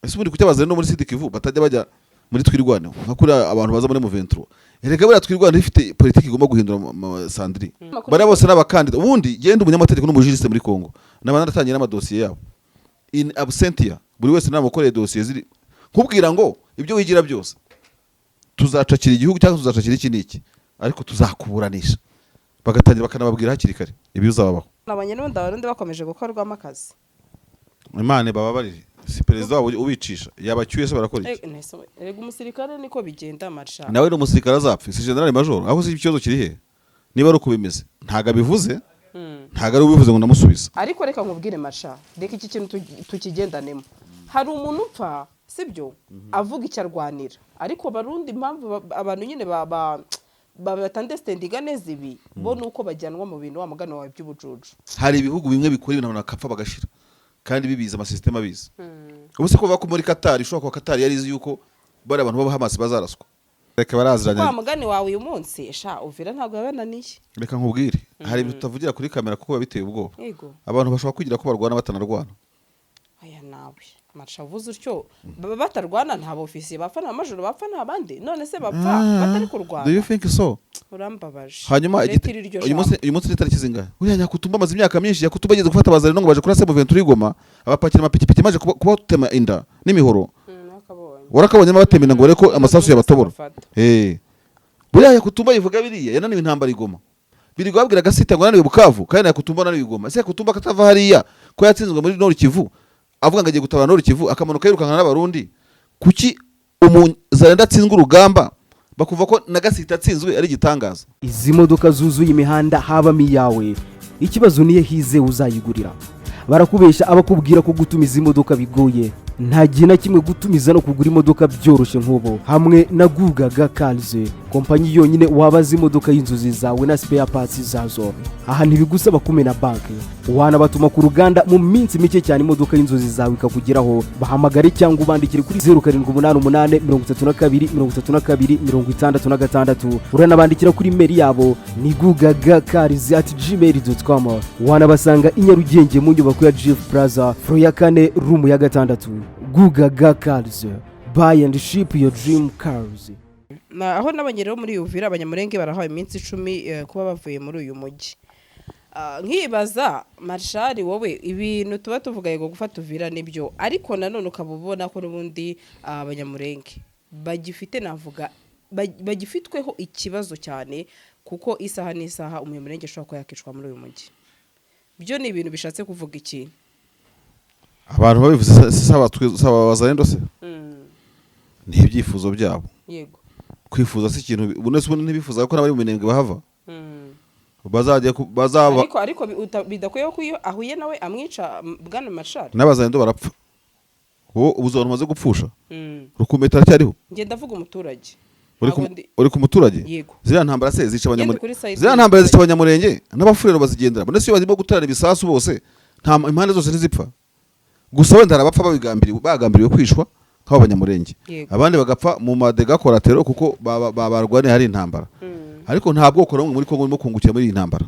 Ese ubundi kuki abazalendo muri Sud Kivu batajya bajya muri Twirwaneho nka kuriya abantu baza muri M23? Erega buriya Twirwaneho ifite politiki igomba guhindura Sandri. Bariya bose n'abakandida. Ubundi genda umunyamategeko n'umujuriste muri Congo naba naratangiye n'amadosiye yabo in absentia, buri wese namukoreye dosiye ziri nkubwira ngo ibyo wigira byose, tuzacakira igihugu cyangwa tuzacakira iki n'iki, ariko tuzakuburanisha, bagatangira bakanababwira hakiri kare ibyo uzababaho. Nabonye n'ubundi Abarundi bakomeje gukorwamo akazi. Imana bababarire, si perezida wabo ubicisha yabacyuye se barakora iki? Erega umusirikare niko bigenda, marsha. Nawe ni umusirikare, azapfa, si general major? Aho si ikibazo kiri he? Niba ari uko bimeze, ntabwo abivuze, ntabwo ari ubivuze ngo ndamusubiza. Ariko reka nkubwire, marsha, reka iki kintu tukigendanemo. Hari umuntu upfa, sibyo, avuga icyo arwanira, ariko Barundi impamvu abantu nyine bata-understandinga neza ibi bo ni uko bajyanwa mu bintu, wa mugani wawe, by'ubujuju. Hari ibihugu bimwe bikora ibintu abantu bakapfa bagashira kandi bibizi, amasisiteme abizi. Ubu se kuva ko muri Katari, ishobora kuba Katari yari izi yuko bari abantu b'aba Hamas bazaraswa? Reka baraziranye. Wa mugani wawe, uyu munsi sha Uvira ntabwo yabananiye. Reka nkubwire, hari ibintu tutavugira kuri kamera kuko biba biteye ubwoba. Abantu bashobora kwigira ko barwana batanarwana. Aya nawe marsha avuze utyo, baba batarwana? Nta bofisiye bapfa, nta majoro bapfa, nta bandi. None se bapfa batari kurwana? Do you think so? Urambabaje. Hanyuma Leta iri iryo uyu munsi jambo. Uyu munsi ni tariki zingahe? Uriya Nyakutumba amaze imyaka myinshi. Yakutumba ageze gufata abazalendo ngo baje kurasa M23 i Goma, abapakira amapikipiki maje kubatema inda n'imihoro. Nakabonye. Warakabonye batema inda ngo barebe ko amasasu yabatobora. Bafata. Buriya Yakutumba yivuga biriya yananiwe intambara i Goma, birirwa babwira Gasita ngo yananiwe Bukavu, kandi Yakutumba ananiwe i Goma. Ese Yakutumba katava hariya ko yatsinzwe muri Nord Kivu, avuga ngo agiye gutabara Nord Kivu, akamanuka yirukankana n'Abarundi? Kuki umuzalendo atsinzwe urugamba bakuva ko na Gasita atsinzwe ari igitangaza? Izi modoka zuzuye imihanda habamo iyawe? Ikibazo niyo hize uzayigurira. Barakubeshya abakubwira ko gutumiza imodoka bigoye. Nta gihe na kimwe gutumiza no kugura imodoka byoroshye nk'ubu hamwe na Gugaga Cars, kompanyi yonyine wabaza imodoka y'inzozi zawe na spare parts zazo. Aha ntibigusaba kumena banki, wanabatuma ku ruganda, mu minsi mike cyane imodoka y'inzozi zawe ikakugeraho. Bahamagare cyangwa ubandikire kuri 0788 32 32 66. Uranabandikira kuri email yabo ni gugagacars@gmail.com. Wanabasanga i Nyarugenge mu nyubako ya Jifu Plaza, floor ya kane, room ya gatandatu. Gugaga Cars, buy and ship your dream cars. Aho n'abanye rero muri Uvira, Abanyamurenge barahawe iminsi 10 kuba bavuye muri uyu mujyi. Nkibaza marshari, wowe ibintu tuba tuvuga, yego gufata Uvira nibyo, ariko nanone ukaba ubona ko n'ubundi Abanyamurenge bagifite, navuga bagifitweho ikibazo cyane, kuko isaha n'isaha Umunyamurenge ashobora kuba yakicwa muri uyu mujyi. Byo ni ibintu bishatse kuvuga iki? Abantu babivuze si saba Bazalendo se? Ni ibyifuzo byabo. Kwifuza si ikintu. Ubundi se ubundi ntibifuza ko n'abari mu Minembwe bahava? Bazajya bazaba Ariko bidakwiye ko iyo ahuye nawe amwica, bwana marshari. N'Abazalendo barapfa. Wowe ubuze abantu bamaze gupfusha. Rukumeta aracyariho. Njye ndavuga umuturage. Uri Ntabwo uri ku muturage? Yego. Ziriya ntambara se zica Ngende Abanyamurenge? kuri side Ziriya ntambara zica y'umuturage. Abanyamurenge n'Abafurero bazigendera. Mbese iyo barimo guterana ibisasu bose, nta impande zose ntizipfa? Gusa wenda hari abapfa babigambiriwe, bagambiriwe kwicwa nk'abo Banyamurenge, abandi bagapfa mu ma dégâts collatéraux kuko barwaniye hari intambara. Ariko nta bwoko na bumwe muri Kongo burimo kungukira muri iyi ntambara.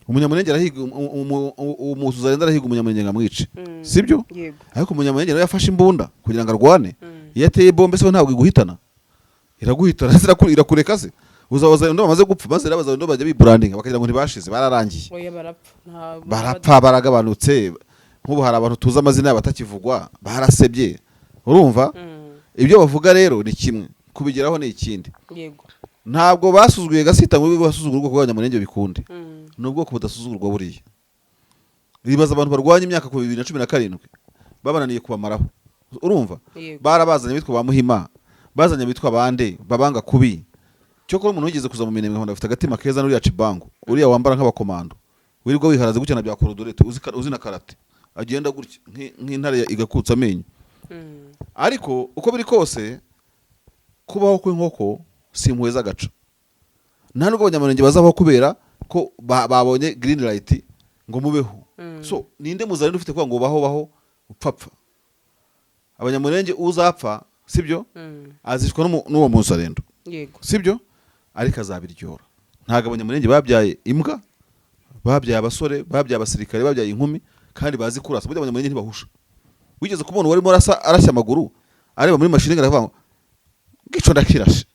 Umunyamurenge arahiga, umuzalendo arahiga Umunyamurenge ngo amwice, sibyo? Yego. Ariko Umunyamurenge nawe yafashe imbunda kugira ngo arwane. Iyo ateye bombe se we ntabwo iguhitana? Iraguhitana. Irakureka se? Uzabaza undi bamaze gupfa, maze rero abazalendo bajya bibrandinga bakagira ngo ntibashize, bararangiye. Oya, barapfa. Barapfa, baragabanutse. Nk'ubu hari abantu tuzi amazina yabo atakivugwa, barasebye, urumva? Ibyo bavuga rero ni kimwe, kubigeraho ni ikindi. Ntabwo basuzuguye Gasita ngo basuzugure ubwoko bw'Abanyamurenge bikunde. Ni ubwoko budasuzugurwa. Buriya ribaza abantu barwanya imyaka kuva 2017 babananiye kubamaraho, urumva? Barabazanye bitwa ba Muhima, bazanye bitwa bande babanga kubi. Cyokora umuntu wigeze kuza mu Minembwe nkabona afite agatima keza n'uriya Cibango, uriya wambara nk'abakomando, wirirwa wiharaze gutya na bya korodorete, uzi na karate, agenda gutya nk'intare igakutsa amenyo. Ariko uko biri kose, kubaho kw'inkoko si impuhwe z'agaca. Nta nubwo Abanyamurenge bazabaho kubera ko babonye green light ngo mubeho. So ninde muzalendo ufite kuvuga ngo baho baho upfapfa? Abanyamurenge uzapfa, sibyo, azicwa n'uwo muzalendo, sibyo, ariko azabiryora. Ntabwo Abanyamurenge babyaye imbwa, babyaye abasore, babyaye abasirikare, babyaye inkumi kandi bazi kurasa. Burya Abanyamurenge ntibahusha. Wigeze kubona uwarimo arasa, arashya amaguru, areba muri mashini, aravuga ngo ngico ndakirashe?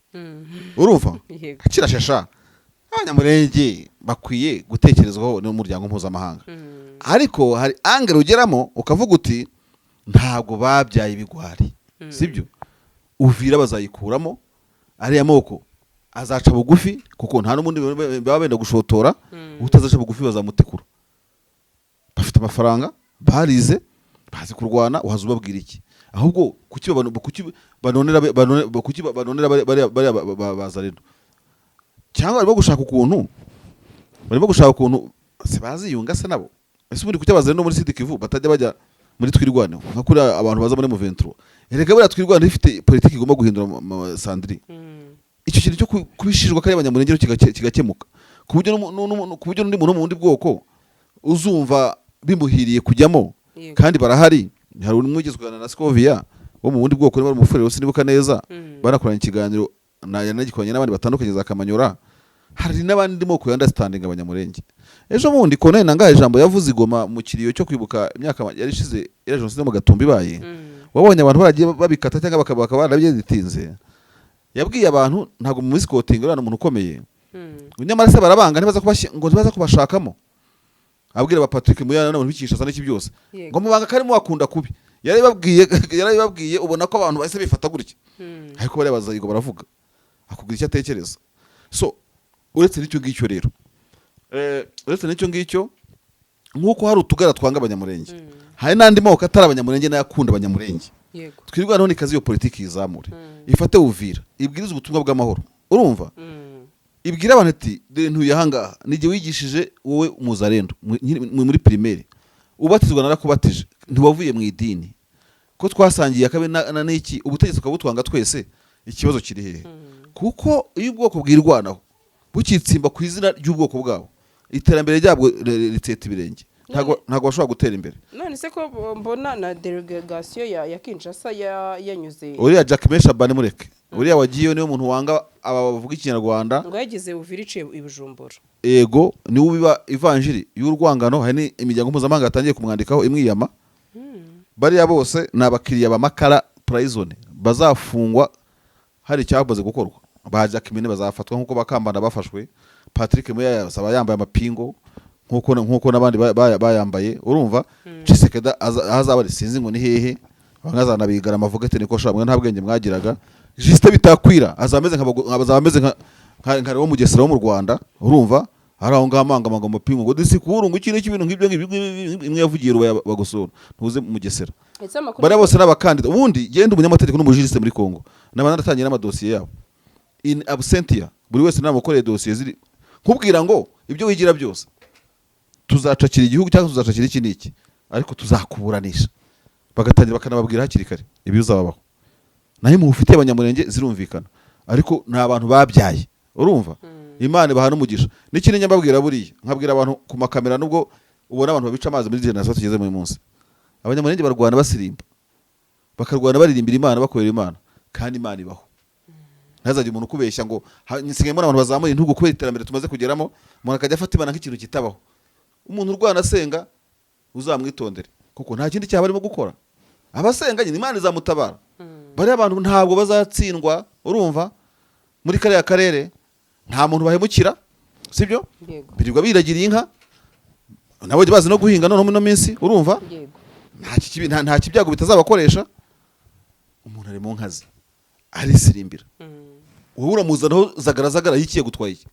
Urumva? Yego. Kirashe sha. Abanyamurenge bakwiye gutekerezwaho n'umuryango mpuzamahanga. Ariko hari angle ugeramo ukavuga uti ntabwo babyaye ibigwari. Sibyo? Uvira bazayikuramo, ariya moko azaca bugufi, kuko nta n'ubundi baba benda gushotora. Utazaca bugufi bazamutekura. Bafite amafaranga, barize, bazi kurwana, waza ubabwira iki? Ahubwo kuki banonera bariya bazarendo? Cyangwa barimo gushaka ukuntu se baziyunga se nabo? Ese ubundi kuki abazarendo muri Sud Kivu batajya bajya muri Twirwaneho nka kuriya abantu baza muri M23? Erega buriya Twirwaneho ifite politiki igomba guhindura, Sandri. Icyo kintu cyo kubishinjwa ko ari abanyamurenge kigakemuka, ku buryo n'undi muntu wo mu bundi bwoko uzumva bimuhiriye kujyamo. Kandi barahari. Hari umwe wigeze kuganira na Scovia wo mu bundi bwoko, niba ari umufurero sinibuka neza. Banakoranye ikiganiro yanagikoranye n'abandi batandukanye za Kamanyora. Hari n'abandi moko ya understanding abanyamurenge. Ejo bundi Corneille Nangahe, ijambo yavuze i Goma mu kiriyo cyo kwibuka imyaka yari ishize ya jenoside mu Gatumba ibaye, wabonye abantu baragiye babikata cyangwa bakaba barabyetinze. Yabwiye abantu, ntabwo mu misquotinga, uriya ni umuntu ukomeye. Nyamara se barabanga, ngo ntibaza kubashakamo. Abwira ba Patrick Muyaya n'abantu b'Kinshasa n'iki byose, ngo mubanga karimo wakunda kubi. Yarabibabwiye, ubona ko abantu bahise bifata gutya. Ariko bariya bazayigo baravuga, akubwira icyo atekereza. So uretse n'icyo ngicyo rero, uretse n'icyo ngicyo, nk'uko hari utugara twanga abanyamurenge, hari n'andi moko atari abanyamurenge nayo akunda abanyamurenge. Twirwaneho nikaze iyo politiki yizamure, ifate Uvira, ibwirize ubutumwa bw'amahoro, urumva? Ibwira abantu ati dore ntuye ahangaha, nijye wigishije wowe muzarendo muri primaire, ubatizwa narakubatije, ntiwavuye mu idini, ko twasangiye akabe n'iki, ubutegetsi ukabutwanga twese, ikibazo kiri hehe? Kuko iyo ubwoko bwirwanaho bukitsimba ku izina ry'ubwoko bwabo, iterambere ryabwo ritseta ibirenge, ntabwo bashobora gutera imbere. None se ko mbona na delegation ya Kinshasa yanyuze? Uriya Jack Shabani mureke, uriya wagiyeyo niwe muntu wanga aba bavuga ikinyarwanda. Ngo yageze Uvira iciye i Bujumbura. Ego, niwe ubiba ivanjiri y'urwangano. Hari n'imiryango mpuzamahanga yatangiye kumwandikaho imwiyama. Bariya bose ni abakiriya ba Makala Prison, bazafungwa hari icyamaze gukorwa. Ba Jack Mine bazafatwa nk'uko bakambanda bafashwe. Patrick Muyaya azaba yambaye amapingo nk'uko n'abandi bayambaye, urumva? Tshisekedi aho azaba ari sinzi ngo ni hehe, bamwe azanabigarama avuga ati niko sha mwe nta bwenge mwagiraga. Justin Bitakwira azaba ameze nka Leon Mugesera wo mu Rwanda, urumva? Hari aho ngaho amangamanga amapingu ngo disikuru, ngo iki n'iki, ibintu nk'ibyo ngibyo, imwe yavugiye Rubaya bagosora ntuze Mugesera. Ese amakuru Bariya bose n'abakandida. Ubundi genda umunyamategeko n'umujuriste muri Congo naba naratangiye n'amadosiye yabo in absentia, buri wese namukoreye dosiye ziri nkubwira ngo ibyo wigira byose, tuzacakira igihugu cyangwa tuzacakira iki n'iki, ariko tuzakuburanisha. Bagatangira bakanababwira hakiri kare ibizababaho. Naho impuhwe ufitiye abanyamurenge zirumvikana, ariko ni abantu babyaye, urumva? Imana ibaha n'umugisha. N'ikindi njya mbabwira buriya, nkabwira abantu ku makamera, nubwo ubona abantu babica amazi muri generation tugeze muri munsi, abanyamurenge barwana basirimba, bakarwana baririmbira Imana, bakorera Imana, kandi Imana ibaho. Ntazajye umuntu ukubeshya ngo nsigaye mbona abantu bazamura intugu kubera iterambere tumaze kugeramo, umuntu akajya afata Imana nk'ikintu kitabaho. Umuntu urwana asenga uzamwitondere, kuko nta kindi cyaha barimo gukora. Abasenga nyine Imana izamutabara. Bariya abantu ntabwo bazatsindwa, urumva? Muri kariya karere nta muntu bahemukira, sibyo? Yego. Birirwa biragiriye inka, nabo bazi no guhinga noneho muri ino minsi, urumva? Yego. Nta kibyago bitazabakoresha. Umuntu ari mu nkazi arisirimbira, wowe uramuzanaho zagarazagara yikiye gutwaye iki?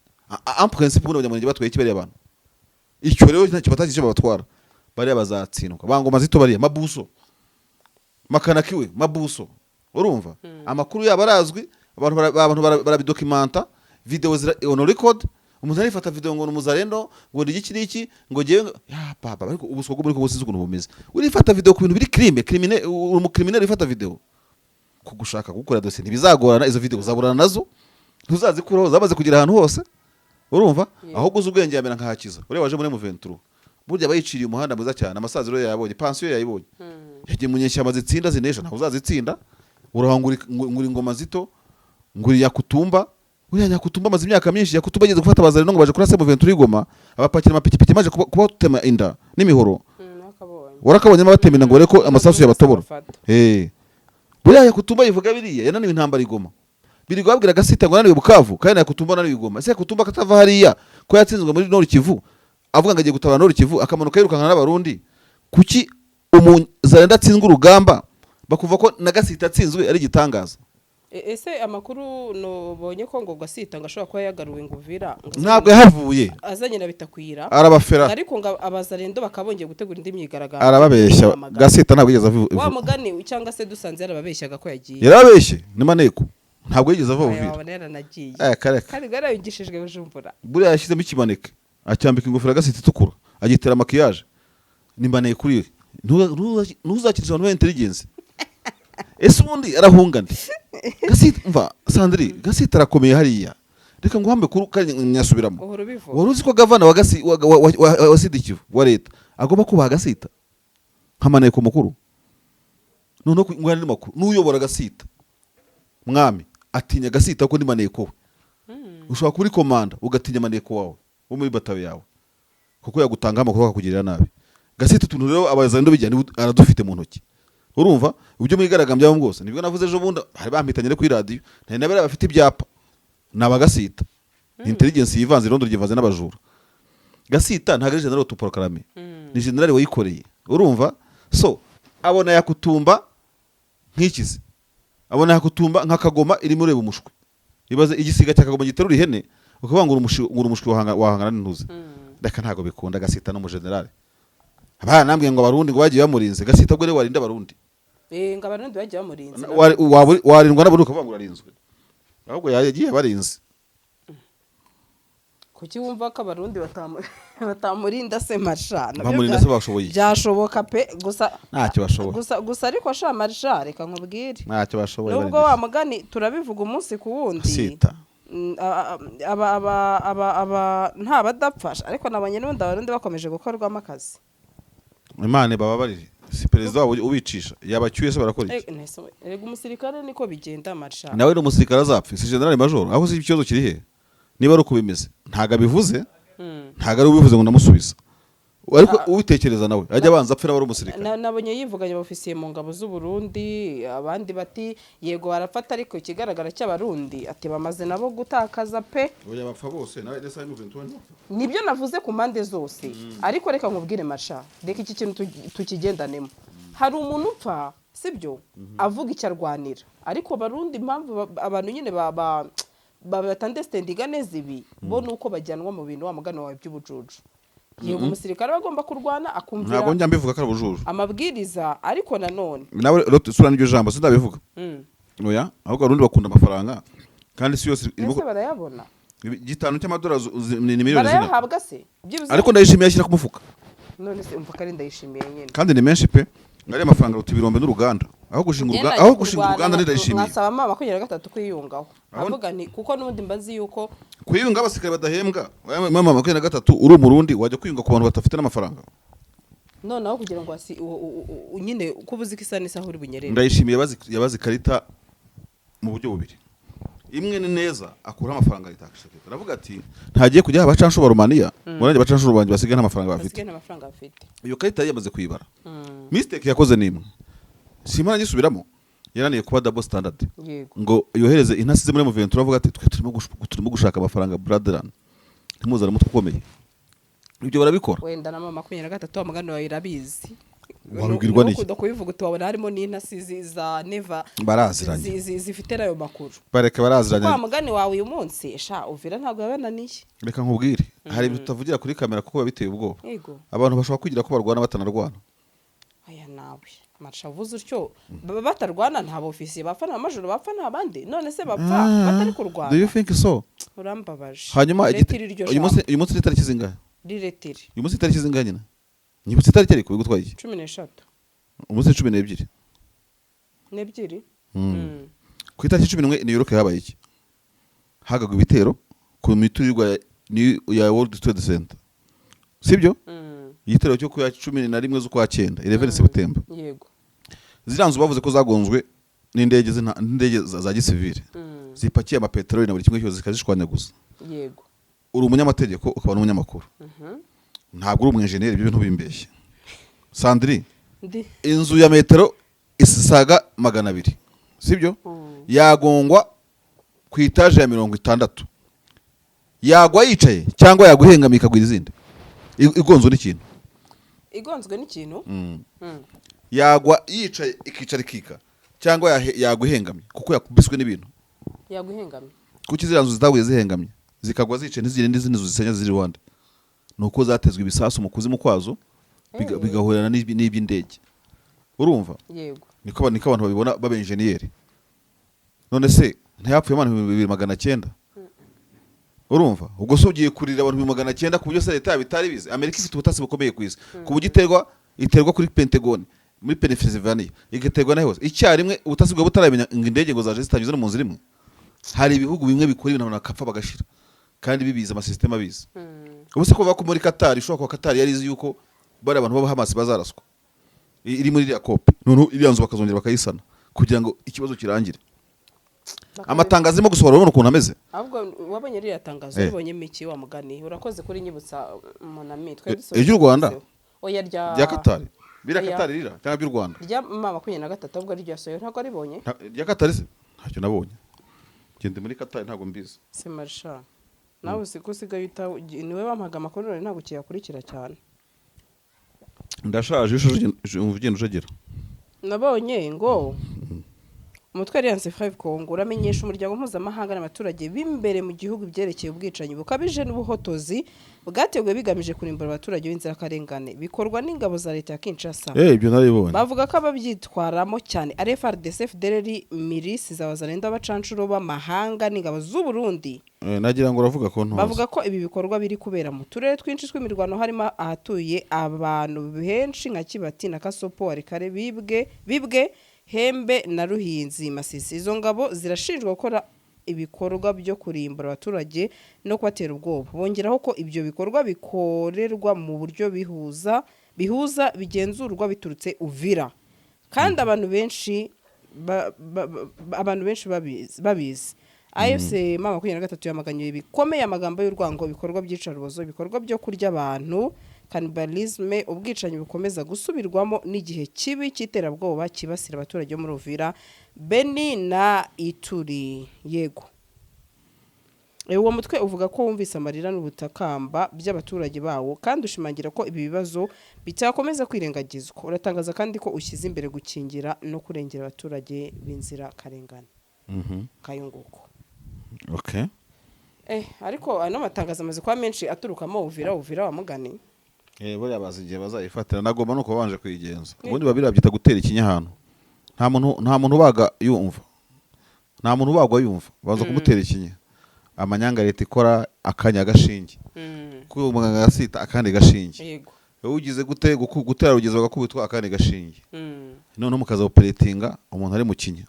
En principe ubundi abanyamurenge batwaye iki bariya bantu? Icyo rero ntacyo batazi icyo babatwara. Bariya bazatsindwa, bangoma zito, bariya mabuso makanakiwe mabuso, urumva? Amakuru yabo arazwi, abantu barabidocumenta, video zira on record. Umuntu arifata video ngo ni umuzarendo, ngo ni iki n'iki, ngo ngewe ya papa. Ariko ubuswa bwo muri Kongo sinzi ukuntu bumeze. Urifata video ku bintu biri crime, criminel, uri umucriminel, urifata video kugushaka gukora dosiye ntibizagorana. Izo video uzaburana nazo, ntuzazikuraho, zamaze kugera ahantu hose, urumva? Ahubwo uzi ubwenge yamera nkahakiza ureba waje muri M23, burya aba yiciriye umuhanda mwiza cyane. Amasaziro yayabonye, pansiyo yayibonye, yagiye mu nyeshyamba zitsinda zinesha. Ntabwo uzazitsinda. Urahangura ngura ingoma zito, ngura Yakutumba. Uriya Nyakutumba amaze imyaka myinshi. Yakutumba ageze gufata abazarino ngo baje kurasa M23 igoma, abapakira amapikipiki maze kubatema inda n'imihoro. Nakabonye. Warakabonyemo batemena ngo barebe ko amasasu yabatobora. Bafata. Buriya Yakutumba yivuga biriya yananiwe intambara igoma, birirwa babwira Gasita ngo yananiwe Bukavu, kandi na Yakutumba ananiwe igoma. Ese Yakutumba katava hariya ko yatsinzwe muri Nord Kivu, avuga ngo agiye gutabara Nord Kivu, akamanuka yirukankana n'Abarundi? Kuki umuzarenda atsinzwe urugamba bakuva ko na Gasita atsinzwe ari igitangaza? Ese amakuru nubonye ko ngo Gasita ngo ashobora kuba yagaruwe ngo Uvira ngo Ntabwo yahavuye. Azanye na Bitakwira. Arabafera. Ariko ngo abazarendo bakaba bongeye gutegura indi myigaragambyo. Arababeshya. Kwamagana. Gasita ntabwo yigeze ava. Wa mugani, cyangwa se dusanze yarababeshyaga ko yagiye. Yarababeshye, ni maneko, ntabwo yigeze ava Aya, Uvira. wabona yaranagiye. Eh, kareka. Kandi ngo yarayigishijwe Bujumbura. Buriya yashyizemo ikimaneke, acyambika ingofero ya Gasita itukura, agitera maquillage, ni maneko kuri we. Ntuzakirishe abantu ba intelligence. Ese ubundi arahunga nde Gasita? Mva Sandri, Gasita arakomeye hariya. Reka nguhambe kuri kandi nyasubiramo. Uhora ubivuga. Wari uzi ko gavana wa Gasi wa Sud-Kivu wa leta agomba kubaha Gasita nka maneko mukuru? Noneho ngo andi makuru, n'uyobora Gasita mwami atinya Gasita kuko ni maneko we. Ushobora kuba uri komanda ugatinya maneko wawe wo muri batayo yawe, kuko yagutangaho amakuru akakugirira nabi. Gasita utuntu rero abazando bijyana aradufite mu ntoki. Urumva ibyo mwigaragambya bwose nibwo navuze ejo bundi, hari bampitanye kuri radiyo, ntari nabera bafite ibyapa ni abagasita. Ni intelligence yivanze, irondo ryivanze n'abajura. Gasita ntabwo ari general autoproclamé, ni general wayikoreye. Urumva, so abona Yakutumba nk'ikizi, abona Yakutumba nka kagoma irimo ureba umushwi. Ibaze igisiga cya kagoma giterura ihene, ukavuga ngo uri umushwi wahangana n'intuzi. Reka, ntabwo bikunda. Gasita n'umugenerale. Abana nambwiye ngo Abarundi ngo bagiye bamurinze. Gasita ubwo rero warinda Abarundi? Eh, ngo Abarundi bagiye bamurinze. Warindwa n'Abarundi ukavuga ngo urarinzwe? Ahubwo yagiye barinze. Kuki wumva ko Abarundi batamurinda se, marsha? Nabyo Bamurinda se bashoboye iki? Byashoboka pe, gusa Ntacyo bashoboye. Gusa ariko sha marsha, reka nkubwire. Ntacyo bashoboye. Nubwo barinze. wa mugani turabivuga umunsi ku wundi. Sita. Aba nta badapfa, ariko nabonye n'ubundi Abarundi bakomeje gukorwamo akazi. Imana bababarire, si perezida wabo ubicisha yabacyuye se barakora iki? Eh, erega umusirikare niko bigenda, marsha. Nawe ni umusirikare, azapfa, si general major? Aho si ikibazo kiri he? Niba ari uko bimeze, ntabwo abivuze, ntabwo ari ubivuze ngo ndamusubiza, ariko ubitekereza nawe ajya abanza apfe, nawe ari umusirikare. Nabonye yivuganye abofisiye mu ngabo z'u Burundi, abandi bati yego barafata, ariko ikigaragara cy'Abarundi ati bamaze nabo gutakaza pe. Oya, bapfa bose nawe ndetse Nibyo navuze ku mpande zose, ariko reka nkubwire marsha, reka iki kintu tukigendanemo. Hari umuntu upfa, sibyo, avuga icyo arwanira, ariko Barundi impamvu abantu nyine batandestendinga neza ibi bo ni uko bajyanwa mu bintu wa mugani wawe by'ubujuju. Yego, umusirikare aba agomba kurwana akumvira Ntabwo njya mbivuga ko ari ubujuju. amabwiriza, ariko nanone Nawe rero sura n'iryo jambo sindabivuga. Oya, ahubwo Abarundi bakunda amafaranga, kandi isi yose irimo Ese barayabona? Gitanu cy'amadolari ni miliyoni zine. Barayahabwa se byibuze? Ariko Ndayishimiye ashyira ku mufuka. None se umva ko ari Ndayishimiye nyine. Kandi ni menshi pe, ariya mafaranga aruta ibirombe n'uruganda. Aho gushinga uruganda, aho gushinga uruganda ni Ndayishimiye. Mwasaba mama 23 kwiyungaho. Aho Avuga nti kuko n'ubundi mba nzi yuko Kwiyunga abasirikare badahembwa? Mama 23, uri Umurundi wajya kwiyunga ku bantu badafite n'amafaranga? Noneho kugira ngo nyine uko ubuzi ko isa n'isaha uri bunyerere. Ndayishimiye yabaze ikarita mu buryo bubiri. Imwe ni neza, akuraho amafaranga leta akashaka, aravuga ati ntagiye kujya abacancuro ba Romania ngo nanjye abacancuro banjye basigaye nta mafaranga bafite. Basigaye nta mafaranga bafite. Iyo karita yari yamaze kuyibara. Mistake yakoze ni imwe, simara nyisubiramo, yananiye kuba double standard ngo yohereze intasi ze muri M23, avuga ati twe turimo gushaka amafaranga, brother, ntimuzane umutwe ukomeye. Ibyo barabikora. Wenda na mama 23 wa mugani wawe irabizi. Wabibwirwa n'iki? Ukunda kubivuga uti wabona harimo n'intasi za Neva Baraziranye. zifite ayo makuru. Bareke, baraziranye. Wa mugani wawe, uyu munsi sha Uvira ntabwo yabananiye. Reka nkubwire, hari ibintu tutavugira kuri kamera kuko biba biteye ubwoba. Abantu bashobora kwigira ko barwana batanarwana. Aya nawe marsha uvuze utyo, baba batarwana? Nta bofisiye bapfa, nta majoro bapfa, nta bandi. None se bapfa batari kurwana? Do you think so? Urambabaje. Hanyuma Retire iryo uyu munsi jambo. Uyu munsi ni itariki zingahe? Riretire. Uyu munsi itariki zingahe nyine? Nyibutse itariki, ariko bigutwaye iki? 13. Umunsi ni 12. N'ebyiri. Ku itariki 11 New York habaye iki? Hagagwa ibitero ku miturirwa ya World Trade Center, sibyo? Igitero cyo ku ya 11 z'ukwa cyenda, 11 September. Ziriya nzu bavuze ko zagonzwe n'indege za gisivile zipakiye amapeteroli na buri kimwe cyose, zikazishwanyaguza. Uri umunyamategeko ukaba n'umunyamakuru, ntabwo uri umwenjeniyeri, ibyo bintu bimbeshye, Sandrine, Ndi. inzu ya metero isaga 200, sibyo? Yagongwa ku itaje ya 60, yagwa yicaye cyangwa yagwa ihengamiye ikagwira izindi, igonzwe n'ikintu? Igonzwe n'ikintu. Yagwa yicaye ikicara ikika, cyangwa yagwa ihengamye kuko yakubiswe n'ibintu? Yagwa ihengamye. Kuki ziriya nzu zitaguye zihengamye, zikagwa zicaye, ntizigire n'izindi nzu zisenya ziri iruhande? Ni uko zatezwe ibisasu mu kuzimu kwazo, bigahurirana n'iby'indege, urumva? Yego. Niko abantu babibona baba enjeniyeri. None se ntiyapfuye abantu 2900? Urumva, ubwo se ugiye kurira abantu 900,000 ku buryo se leta yabo itari bizi? Amerika ifite ubutasi bukomeye ku isi, ku buryo iterwa kuri Pentagon muri Pennsylvania, igaterwa na hose icyarimwe, ubutasi bwa butaramenya ngo indege ngo zaje zitanyuze no mu nzira imwe. Hari ibihugu bimwe bikora ibintu abantu bakapfa bagashira kandi bibizi, amasisiteme abizi. Ubu se kuva ko muri Qatar, ishobora kuba Qatar yari izi yuko bari abantu b'aba Hamas bazaraswa, iri muri iriya kope, noneho iriya nzu bakazongera bakayisana kugira ngo ikibazo kirangire. Amatangazo arimo gusohora, urabona ukuntu ameze. Ahubwo wabonye ririya tangazo? Ribonyemo iki wa mugani? Urakoze kuri nyibutsa, munami twe. Iry'u Rwanda? Oya, rya Rya Qatar, biriya. Oya. Qatar rira cyangwa by'u Rwanda? Rya M23, ahubwo ari ryasohoye, ntabwo aribonye? Rya Qatar se ntacyo nabonye, ngende muri Qatar ntabwo mbizi. Se marisha, nawe uzi ko usigaye uta niwe wampaga amakuru, none ntabwo ukiyakurikira cyane. Ndashaje, iyo ushaje wumva ugenda ujagera. Nabonye ngo umutwe Alliance Fleuve Congo uramenyesha umuryango mpuzamahanga n'abaturage b'imbere mu gihugu ibyerekeye ubwicanyi bukabije n'ubuhotozi bwateguwe bigamije kurimbura abaturage b'inzirakarengane, bikorwa n'ingabo za leta ya Kinshasa. Ibyo narabibonye. Bavuga ko ababyitwaramo cyane ari FARDC, FDLR, milisi za Wazalendo, abacanshuro b'amahanga n'ingabo z'u Burundi. Nagira ngo uravuga ko ntuzi. Bavuga ko ibi bikorwa biri kubera mu turere twinshi tw'imirwano, harimo ahatuye abantu benshi nka Kibati na Kasopo, Walikale, Bibwe, Hembe na Ruhinzi, Masisi. Izo ngabo zirashinjwa gukora ibikorwa byo kurimbura abaturage no kubatera ubwoba. Bongeraho ko ibyo bikorwa bikorerwa mu buryo bihuza bigenzurwa biturutse Uvira, kandi abantu benshi babizi. AFC M23 yamaganye bikomeye amagambo y'urwango, ibikorwa by'iyicarubozo, ibikorwa byo kurya abantu, cannibalisme, ubwicanyi bukomeza gusubirwamo n'igihe kibi cy'iterabwoba cyibasira abaturage bo muri Uvira, Beni na Ituri. Yego. Uwo mutwe uvuga ko wumvise amarira n'ubutakamba by'abaturage bawo, kandi ushimangira ko ibi bibazo bitakomeza kwirengagizwa. Uratangaza kandi ko ushyize imbere gukingira no kurengera abaturage b'inzirakarengane. Kayunguko. Ariko ano matangazo amaze kuba menshi aturukamo Uvira, Uvira wa mugani. Buriya bazi igihe bazayifatira, nagomba nuko babanje kuyigenza. Ubundi babiri babyita gutera ikinya ahantu. Nta muntu ubaga yumva, nta muntu ubagwa yumva, baza kumutera ikinya. Amanyanga leta ikora, akanya agashinge, kuko muganga agasita akandi gashinge. Wowe ugize gute gutera rugezi bagakubitwa akandi gashinge. Noneho mukaza operatinga umuntu ari mu kinya.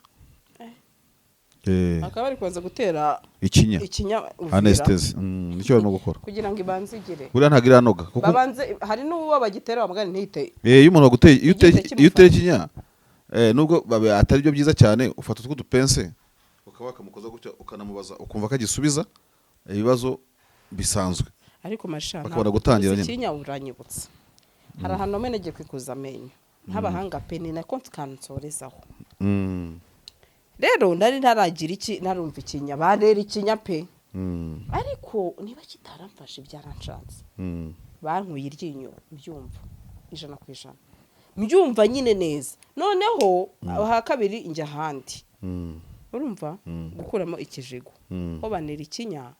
Bakaba bari kubanza gutera ikinya. Ikinya Uvira. Anesthesia, nicyo barimo gukora. Kugira ngo ibanze igire. Buriya ntabwo iranoga kuko babanze, hari n'uwo bagitera wa mugani ntihite Iyo umuntu aguteye, iyo uteye igihita. Iyo uteye ikinya, nubwo atari byo byiza cyane, ufata utwo dupense ukaba wakamukoza gutya, ukanamubaza ukumva ko agisubiza ibibazo bisanzwe. Ariko masha, Bakabona gutangira nyine. Ikinya uranyibutsa, hari ahantu hamwe nagiye kwikuza amenyo nk'abahanga pe, ni nako nsorezaho. Rero nari ntaragira iki, ntarumva ikinya, barera ikinya pe. Ariko niba kitaramfashe byaranshanze. Bankuye iryinyo mbyumva 100%, mbyumva nyine neza. Noneho aha kabiri njya ahandi, urumva, gukuramo ikijigo, ho banera ikinya,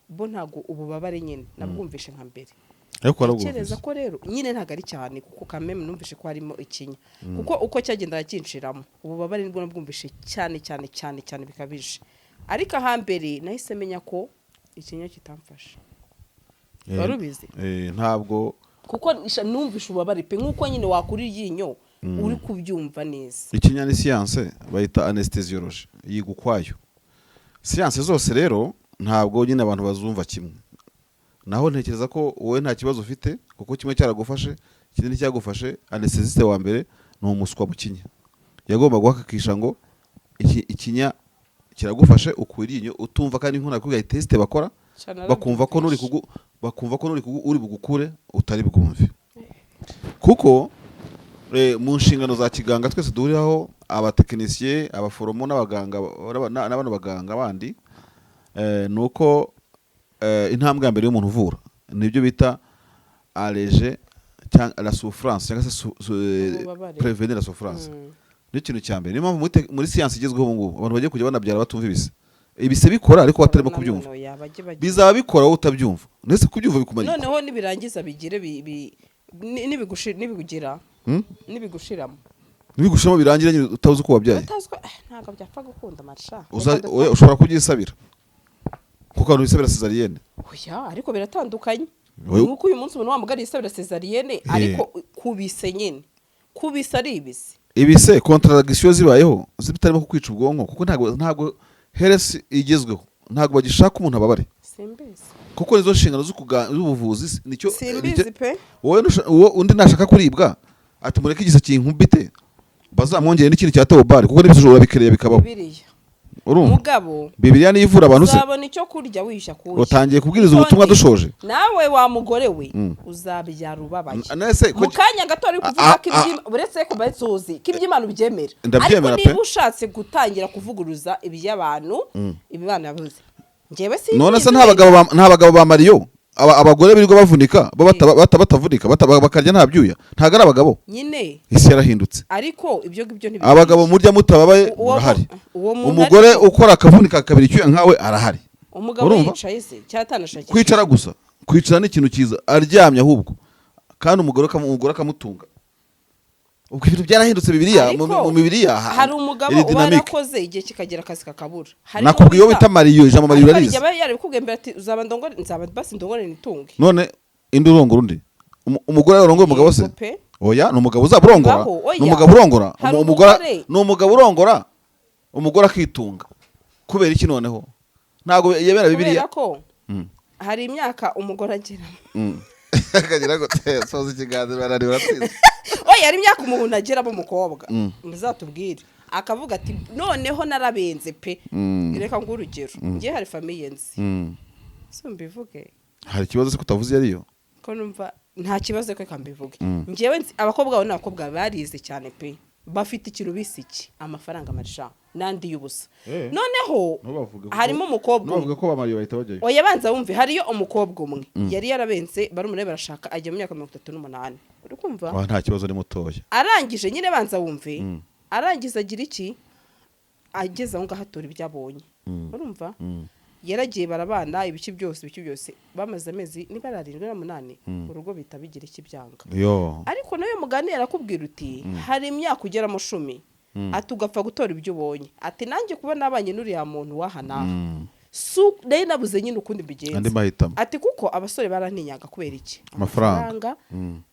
bo ntabwo ububabare nyine nabwumvishe nka mbere. Ariko Ntekereza warabwumvise? ko rero nyine ntabwo ari cyane, kuko kameme numvishe ko harimo ikinya, kuko uko cyagendaga kinshiramo ububabare nibwo nabwumvishe cyane cyane cyane cyane bikabije. Ariko ahambere nahise menya ko ikinya kitamfashe. Wari ubizi? Ntabwo. Kuko numvishe ububabare pe, nk'uko nyine wakura iryinyo uri kubyumva neza. Ikinya ni siyanse, bayita anesthesiology, yiga ukwayo. Siyanse zose rero ntabwo nyine abantu bazumva kimwe. Naho ntekereza ko wowe nta kibazo ufite, kuko kimwe cyaragufashe, ikindi nticyagufashe. Anesthésiste wa mbere ni umuswa mu kinya, yagomba guhakikisha ngo ikinya kiragufashe, ukura iryinyo utumva, kandi nk'uko nakubwiye test bakora, bakumva ko nuri kugu uri bugukure utari bwumve, kuko Mu nshingano za kiganga twese duhuriraho, abatekinisiye, abaforomo n'abaganga n'abano baganga bandi, ni uko intambwe ya mbere y'umuntu uvura nibyo bita alléger cyangwa la souffrance cyangwa se Ububabare. prévenir la souffrance. Niyo kintu cya mbere. Niyo mpamvu muri siyansi igezweho ubu ngubu abantu bagiye kujya banabyara batumva ibise. Ibise bikora ariko batarimo kubyumva. Noneho yaba ajye bagira- Bizaba bikora wowe utabyumva. Ndetse kubyumva bikumara iki? Noneho nibirangiza bigire nibigugira nibigushiramo. Nibigushiramo birangire nyine utazi uko wabyaye. Utazwa ntabwo byapfa gukunda marsha. Oya, ushobora kubyisabira kuko abantu bisabira césarienne. Oya, ariko biratandukanye. Oya. Nuko uyu munsi umuntu wamugari yisabira césarienne, ariko kubise nyine kubise ari ibise. Ibise contraction zibayeho zitarimo kukwica ubwonko, kuko ntabwo heresi igezweho, ntabwo bagishaka umuntu ababare. Simbizi. Kuko nizo nshingano z'ubuvuzi nicyo. Simbizi pe. Wowe uwo undi nashaka kuribwa ati mureke igise kinkubite, bazamwongere n'ikindi cya teobari, kuko n'ibyo ushobora bikireye bikabaho. Biriya. Urumva? Mugabo. Bibiliya niyo ivura abantu se? Uzabona icyo kurya wisha kuya. Utangiye kubwiriza ubutumwa dushoje. Nawe wa mugore we, uzabyara ubabaye. Nese Mu kanya gato ari kuvuga ko uretse ko basuzi ko iby'Imana ubyemera, Ndabyemera ariko pe. niba ushatse gutangira kuvuguruza iby'abantu, ibimana yavuze, njyewe simbizi. None se nta bagabo ba mariyo, abagore birirwa bavunika bo batavunika, bakarya nta byuya, ntabwo ari abagabo? Nyine. Isi yarahindutse. Ariko ibyo ngibyo ntibikwiye. Abagabo murya mutababaye murahari. Uwo muntu Umugore ariko- ukora akavunika akabira icyuya nkawe arahari. Umugabo Urumva? yicaye se cyatanashakisha? Kwicara gusa, kwicara ni ikintu cyiza, aryamye ahubwo, kandi umugore akamutunga. Ubwo ibintu byarahindutse. Bibiliya Ariko mu Bibiliya hari umugabo iri uba dynamique. yarakoze igihe kikagera akazi kakabura. Hari Nakubwiye uwo n'uwo bita mariyo, ijambo mariyo Ariko urarizi. hari igihe aba yarabikubwiye mbere ati uzaba ndongore, nzaba basi ndongore nitunge. None indi urongora undi? Umugore yarongoye umugabo se? Yego pe. Oya, ni umugabo uzaba urongora. Bibaho, oya. Ni umugabo urongora. Hari Umugore umugore- ni umugabo urongora umugore akitunga. Kubera iki noneho ntabwo yemera Bibiliya? Kubera ko hari imyaka umugore ageramo. Akagira gute? Soza ikiganiro, barari baratsinze. Oya, hari imyaka umuntu ageramo, umukobwa muzatubwire, akavuga ati noneho narabenze pe. Reka nguhe urugero, ngiye hari famille nzi. Si mbivuge? Hari ikibazo se kutavuze iyo ariyo? Ko numva nta kibazo, reka mbivuge. Ngewe nzi abakobwa babo, ni abakobwa barize cyane pe, bafite ikintu bise iki, amafaranga marisha n'andi y'ubusa. Noneho harimo umukobwa umwe. Ko bamariye bahita bajyayo. Oya, banza wumve. Hariyo umukobwa umwe yari yarabenze barumuna be barashaka, ajya mu myaka 38, uri kumva? Ah, nta kibazo, ni mutoya. Arangije nyine, banza wumve, arangiza agira iki, ageze aho ngaho atora ibyo abonye, urumva? Yaragiye barabana, ibiki byose, ibiki byose, bamaze amezi niba ari 7 n'umunani, urugo bihita bigira iki, byanga. Yo. Ariko nawe muganira arakubwira uti hari imyaka ugeramo 10, ati ugapfa gutora ibyo ubonye, ati nanjye kuba nabanye n'uriya muntu w'aha n'aha, nari nabuze nyine ukundi mbigenza. Andi mahitamo. Ati kuko abasore barantinyaga kubera iki? Amafaranga.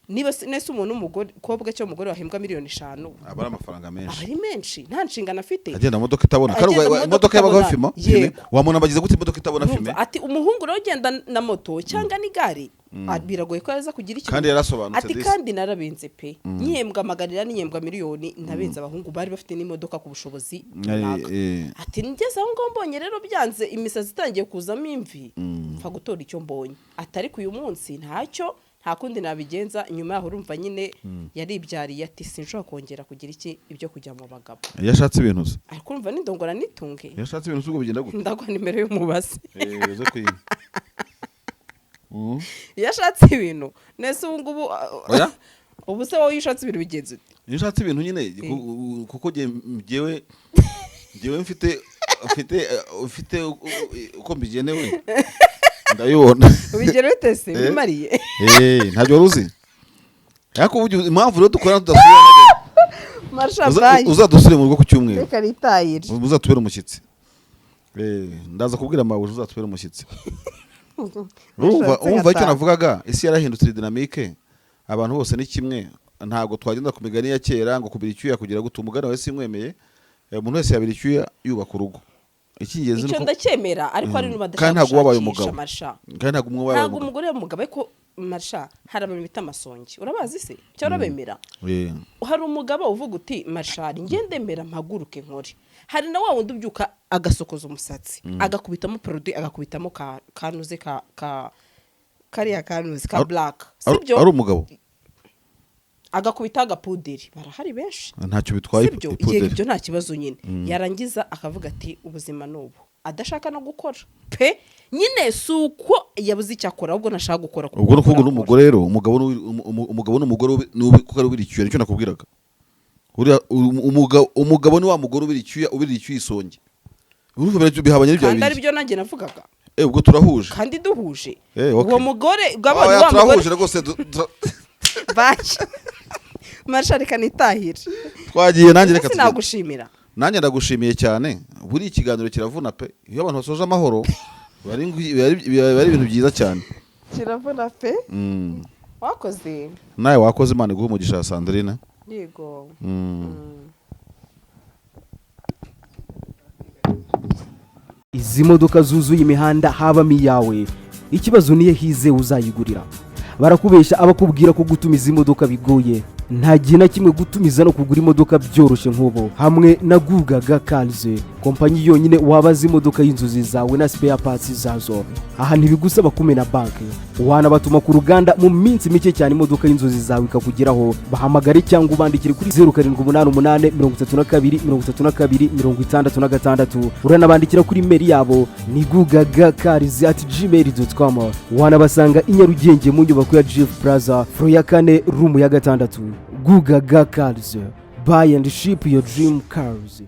Niba nese umuntu w'umugore, kobwa cyangwa umugore wahembwa miliyoni 5, Aba ari amafaranga aba menshi. ari menshi, nta nshingano afite. Agenda mu modoka itabona kandi Agenda mu ubwo modoka imodoka yabagaho itabona. fumé. Yego. Wamubona bagize gute imodoka itabona fumé? Urumva? Ati umuhungu rero ugenda na moto cyangwa n'igare, biragoye ko yaza kugira ikintu. Kandi yarasobanutse Ati disi. kandi narabenze pe, nyihembwa 400 nihembwa miliyoni, nabenze abahungu bari bafite n'imodoka ku bushobozi runaka. Ati ngeze aho ngaho mbonye rero byanze, imisazi itangiye kuzamo imvi, mfa gutora icyo mbonye. Ati ariko uyu munsi ntacyo, nta kundi nabigenza. Nyuma yaho urumva nyine yaribyariye, ati sinshobora kongera kugira iki, ibyo kujya mu bagabo. Iyo ashatse ibintu se? Ariko urumva nindongora nitunge. Iyo ashatse ibintu se ubwo bigenda gute? Ndaguha nimero y'umubazi. Uze kuyiba. Iyo ashatse ibintu nese ubu ngubu? Oya. Ubu se wowe iyo ushatse ibintu bigenza ute? Iyo ushatse ibintu nyine, kuko njyewe mfite uko mbigenewe, ndabibona. Ubigera ute se? Eh? Bimariye. Ntabyo wari uzi, ariko uburyo impamvu rero dukora tudasubira. Marsha, bayi. Uzadusure mu rugo ku cyumweru. Reka ritayire. Uzatubere umushyitsi. Ndaza kubwira mabuja uzatubere umushyitsi. Urumva? Nashatse Urumva icyo ngataha. navugaga, isi yarahindutse, dynamique, abantu bose ni kimwe. Ntabwo twagenda ku migani ya kera ngo kubira icyuya kugira ngo umugani wawe simwemeye. Umuntu wese yabira icyuya yubaka urugo. Icy'ingenzi ni Icyo uko ndacyemera, ariko hari n'ubadashaka Kandi ntabwo wabaye gushakisha, umugabo. Marsha. Kandi ntabwo umwe wabaye Ntabwo umugabo. umugore w'umugabo, ariko marsha hari abantu bita amasongi, urabazi se cyangwa urabemera? Hari umugabo uvuga uti marshari njye ndemera mpaguruke nkore. Hari na wa wundi ubyuka agasokoza umusatsi, agakubitamo produit, agakubitamo ka kanuze ka kariya kanuze ka black. Sibyo? Ari umugabo. Agakubita agapuderi, barahari benshi. Ntacyo bitwaye. Sibyo? Ipuderi. Yego, ibyo nta kibazo nyine. Yarangiza akavuga ati: "Ubuzima ni ubu," adashaka no gukora pe. Nyine si uko yabuze icyo akora, ahubwo ntashaka gukora kuko Ubwo ni ukuvuga gukora. n'umugore rero, umugabo umugabo n'umugore kuko ari ubira icyuya, nicyo nakubwiraga. Uriya umugabo ni wa mugore ubira icyuya, ubira icyuya isonge. Urumva bihabanye n'ibya Kandi ari bibiri. byo nanjye navugaga. Eh, ubwo turahuje. Kandi duhuje. Eh, okay. Uwo mugore gabonye Oya, wa mugore. Turahuje rwose. Baki marsha, reka nitahire. Twagiye nanjye, reka Ese tugende. sinagushimira? Nanjye ndagushimiye cyane. Buri ikiganiro kiravuna pe. Iyo abantu basoje amahoro, biba ari ibintu byiza cyane. Kiravuna pe. Wakoze. Nawe wakoze, Imana iguhe umugisha, Sandrine. Yego. Izi modoka zuzuye imihanda habamo iyawe? Ikibazo niyo hizewe uzayigurira. Barakubeshya abakubwira ko gutumiza imodoka bigoye. Nta gihe na kimwe gutumiza no kugura imodoka byoroshye nk'ubu hamwe na Gugaga Cars, kompanyi yonyine wabaza imodoka y'inzozi zawe na spare parts zazo. Aha ntibigusaba kumena banki, wanabatuma ku ruganda, mu minsi mike cyane imodoka y'inzozi zawe ikakugeraho. Bahamagare cyangwa ubandikire kuri 0788 32 32 66. Uranabandikira kuri email yabo ni gugagacars@gmail.com. Wanabasanga i Nyarugenge mu nyubako ya Jifu Plaza, floor ya kane, room ya gatandatu. Gugaga Cars, buy and ship your dream cars.